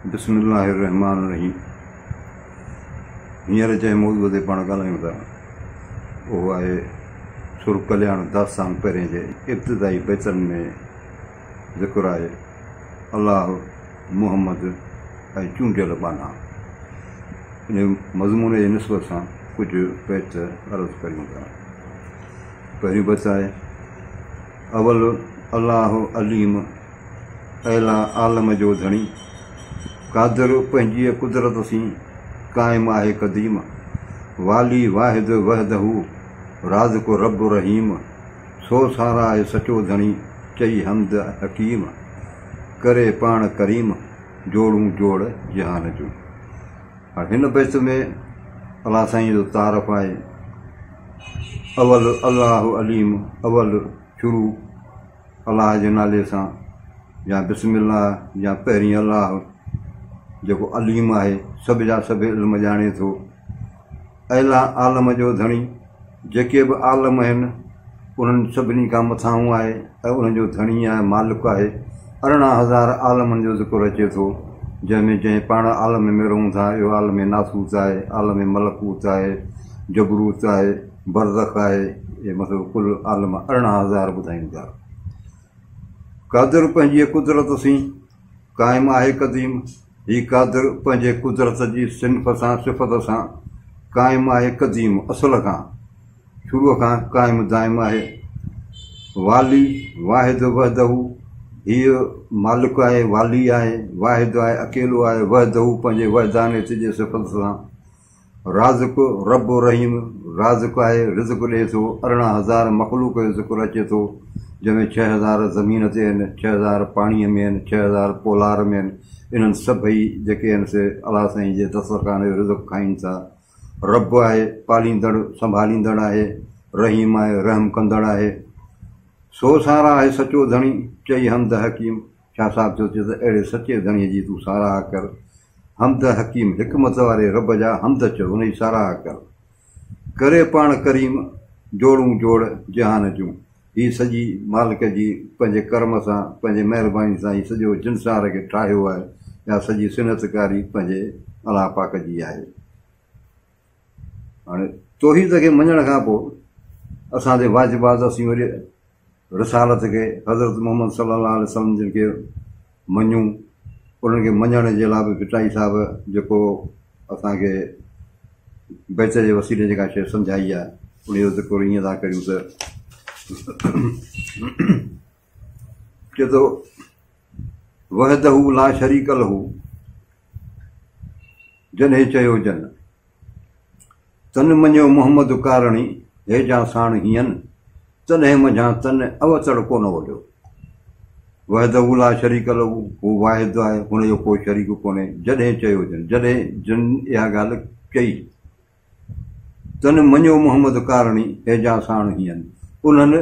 بسم الله الرحمٰن الرحيم هينئر جنهن موضوع تي پاڻ ڳالهايون ٿا اهو آهي سر ڪلياڻ داستان پهرين جي ابتدائي بيتن ۾ ذڪر آهي الله، محمد ۽ چونڊيل ٻانها. ان مضمون جي نسبت سان ڪجهه بيت عرض ڪريون ٿا. پهريون بيت آهي، اول الله عليم، اعليٰ عالم جو ڌڻي، قادر پنهنجيء قدرت سين، قائم آهي قديم، والي واحد وحده، رازق رب رحيم، سو ساراهه سچو ڌڻي، چئي حمد حڪيم، ڪري پاڻ ڪريم، جوڙون جوڙ جهان جون. هاڻ هن بيت ۾ الله سائينء جو تعارف آهي. اول الله عليم، اول شروع الله جي نالي سان يا بسم الله يا پهرين الله جيڪو عليم آهي، سڀ جا سڀ علم ڄاڻي ٿو. اعليٰ عالم جو ڌڻي، جيڪي به عالم آهن، انهن سڀني کان مٿانهون آهي ۽ انهن جو ڌڻي آهي، مالڪ آهي. 18,000 عالمن جو ذڪر اچي ٿو، جنهن ۾ جنهن پاڻ عالم ۾ رهون ٿا، اهو عالم ناسوت آهي، عالم ملڪوت آهي، جبروت آهي، برزخ آهي، اهي مطلب ڪل عالم 18,000 ٻڌايون ٿا. قادر پنهنجيء قدرت سين، قائم آهي قديم. هي قادر پنهنجي قدرت جي صنف سان، صفت سان، قائم آهي قديم، اصل کان، شروع کان قائم دائم آهي. والي، واحد وحده، هيء مالڪ آهي، والي آهي، واحد آهي، اڪيلو آهي، وحده پنهنجي وحدانيت جي صفت سان. رازق، رب رحيم، رازق آهي، رزق ڏئي ٿو، 18,000 مخلوق جو ذڪر اچي ٿو، جنهن ۾ 6000 زمين تي آهن، 6000 پاڻيء ۾ آهن، 6000 پولار ۾ آهن، انهن سڀئي جيڪي آهن سي الله سائين جي دسترخوان جو رزق کائين ٿا. رب آهي، پاليندڙ، سنڀاليندڙ آهي، رحيم آهي، رحم ڪندڙ آهي. سو ساراهه سچو ڌڻي، چئي حمد حڪيم، شاهه صاحب ٿو چئي ته اهڙي سچي ڌڻيء جي تون ساراهه ڪر. حمد حڪيم، حڪمت واري رب جا حمد چئو، ان جي ساراهه ڪر. ڪري پاڻ ڪريم، جوڙون جوڙ جهان جون. هي سڄي مالڪ جي پنهنجي ڪرم سان، پنهنجي مهرباني سان هي سڄو جنسار کي ٺاهيو آهي. اها سڄي صنعتڪاري پنهنجي الله پاڪ جي آهي. هاڻي توحيد کي مڃڻ کان پوء اسان تي واجب آهي ته اسين وري رسالت کي حضرت محمد صلي الله عليه وسلم جن کي مڃون، انهن کي مڃڻ جي لاء به ڀٽائي صاحب جيڪو اسان کي بيت جي وسيلي جيڪا شيء سمجهائي آهي ان جو ذڪر ائين ٿا ڪريون ته چئي ٿو وحده لا شريڪ له جڏهن چيو جن تن مڃيو محمد ڪارڻي، هيجان ساڻ هينئن، تڏهن منجهان تن اوتڙ ڪونه اوليو. وحده لا شريڪ له، هو واحد آهي، هن جو ڪو شريڪ ڪونهي، جڏهن چيو جن، جڏهن جن اها ڳالهه چئي، تن مڃيو محمد ڪارڻي، هيجان ساڻ هينئن، انهن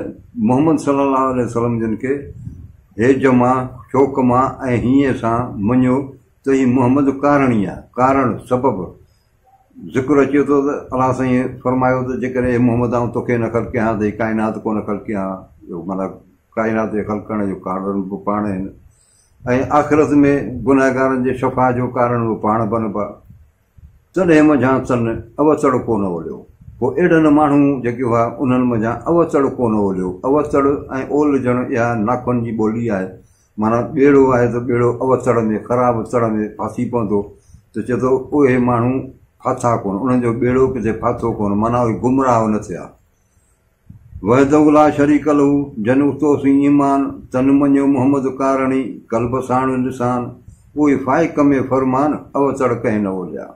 محمد صلي الله عليه وسلم جن کي هيج مان، شوق مان ۽ هينئين سان مڃيو ته هي محمد ڪارڻي آهي، ڪارڻ، سبب، ذڪر اچي ٿو ته الله سائين فرمايو ته جيڪڏهن اي محمد آئون توکي نه خلقيان ها ته هي ڪائنات ڪونه خلقيان ها، اهو معنيٰ ڪائنات جي خلق ڪرڻ جو ڪارڻ به پاڻ آهن ۽ آخرت ۾ گنهگارن جي شفا جو ڪارڻ به پاڻ بنبا. تڏهن منجهان تن اوتڙ ڪونه اوليو. پوء اهڙن ماڻهو جيڪي هئا انهن منجهان اوتڙ ڪونه اوليو. اوتڙ ۽ اولجڻ اها ناکئن جي ٻولي آهي. معنيٰ ٻيڙو آهي ته ٻيڙو اوتڙ ۾، خراب تڙ ۾ ڦاسي پوندو ته چئي ٿو اهي ماڻهو ڦاٿا ڪونه، انهن جو ٻيڙو ڪٿي ڦاٿو ڪونه، معنيٰ اهي گمراهه نه ٿيا. وحده لا شريڪ له، جن اتوسين ايمان، تن مڃيو محمد ڪارڻي، قلب ساڻ لسان، اهي فائق ۾ فرمان، اوتڙ ڪنهن نه اوليا.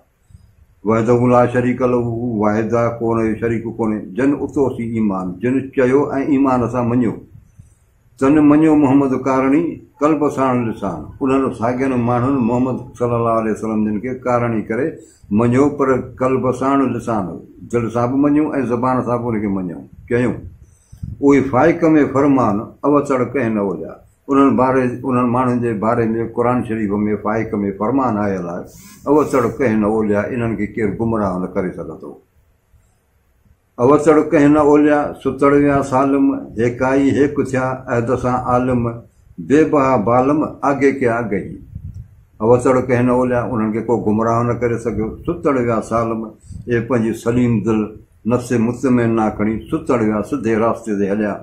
وحده لا شريڪ له، هو واحد آهي، ڪو ان جو شريڪ ڪونهي، جن اتوسين ايمان، جن چيو ۽ ايمان سان مڃيو. تن مڃيو محمد ڪارڻي، قلب ساڻ لسان. انهن ساڳين ماڻهن محمد صلي الله عليه وسلم جن کي ڪارڻي ڪري مڃيو پر قلب ساڻ لسان، دل سان به مڃيو ۽ زبان سان به ان کي مڃيائون، چيائون، اهي فائق ۾ فرمان، اوتڙ ڪنهن نه اوليا. انهن باري انهن ماڻهن جي باري ۾ قرآن شريف ۾ فائق ۾ فرمان آيل آهي، اوتڙ ڪنهن نه اوليا، انهن کي ڪير گمراهه نه ڪري سگهندو. اوتڙ ڪنهن نه اوليا، ستڙ ويا سالم، هيڪائي هيڪ ٿيا، عهد سان عالم، بي بها بالم، آگي ڪيا اگهي. اوسڙ ڪنهن نه اوليا، انهن کي ڪو گمراهه نه ڪري سگهيو. ستڙ ويا سالم، اهي پنهنجي سليم دل، نفس مطمئنه کڻي ستڙ ويا، سڌي راستي تي هليا.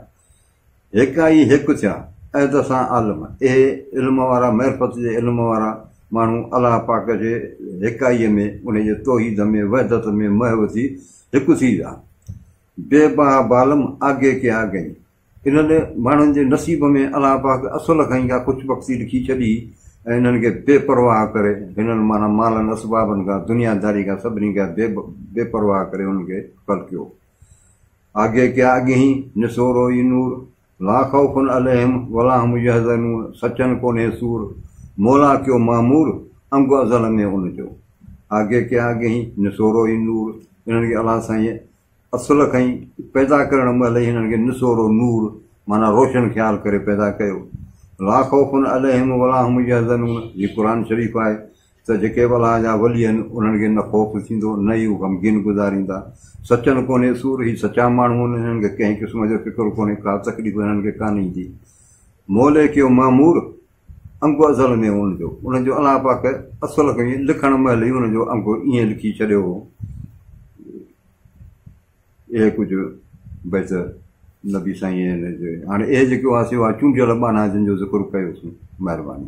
هيڪائي هڪ ٿيا، عهد سان عالم، اهي علم وارا، معرفت جي علم وارا ماڻهو الله پاڪ جي هيڪائيء ۾، انهي جي توحيد ۾، وحدت ۾ محو ٿي هڪ ٿي ويا. بي بها بالم، آگي ڪي آگئين. انهن ماڻهن جي نصيب ۾ الله پاڪ اصل کان ئي ڪا خوش بختي لکي ڇڏي ۽ انهن کي بي پرواهه ڪري هنن معنيٰ مالن اسبابن کان دنيا داري کان سڀني کان بي بي پرواهه ڪري انهن کي خلقيو. آگي ڪيا اڳهين نسورو ئي نور، لا خوف عليهم ولا هم يحزنون سچن ڪونهي سور، مولا ڪيو معمور انگ ازل ۾ ان جو. آگي ڪيا اڳهين نسورو ئي نور، انهن کي الله سائين اصل کان ئي پيدا ڪرڻ مهل ئي هنن کي نسورو نور معنيٰ روشن خيال ڪري پيدا ڪيو. لا خوف عليهم ولا هم يحزنون هي قرآن شريف آهي ته جيڪي به الله جا ولي آهن انهن کي نه خوف ٿيندو نه ئي هو غمگين گذاريندا. سچن ڪونهي سور، هي سچا ماڻهو آهن هنن کي ڪنهن قسم جو فڪر ڪونهي ڪا تڪليف هنن کي ڪانه ايندي. مولي ڪيو معمور انگ ازل ۾ ان جو ان جو الله پاڪ اصل کان ئي لکڻ مهل ئي ان جو انگ ائين لکي ڇڏيو هو. اهي ڪجهه بيت نبي سائين جي هاڻي اهي جيڪي هئا سي هئا چونڊيل ٻانها جن جو ذڪر ڪيوسون. مهرباني.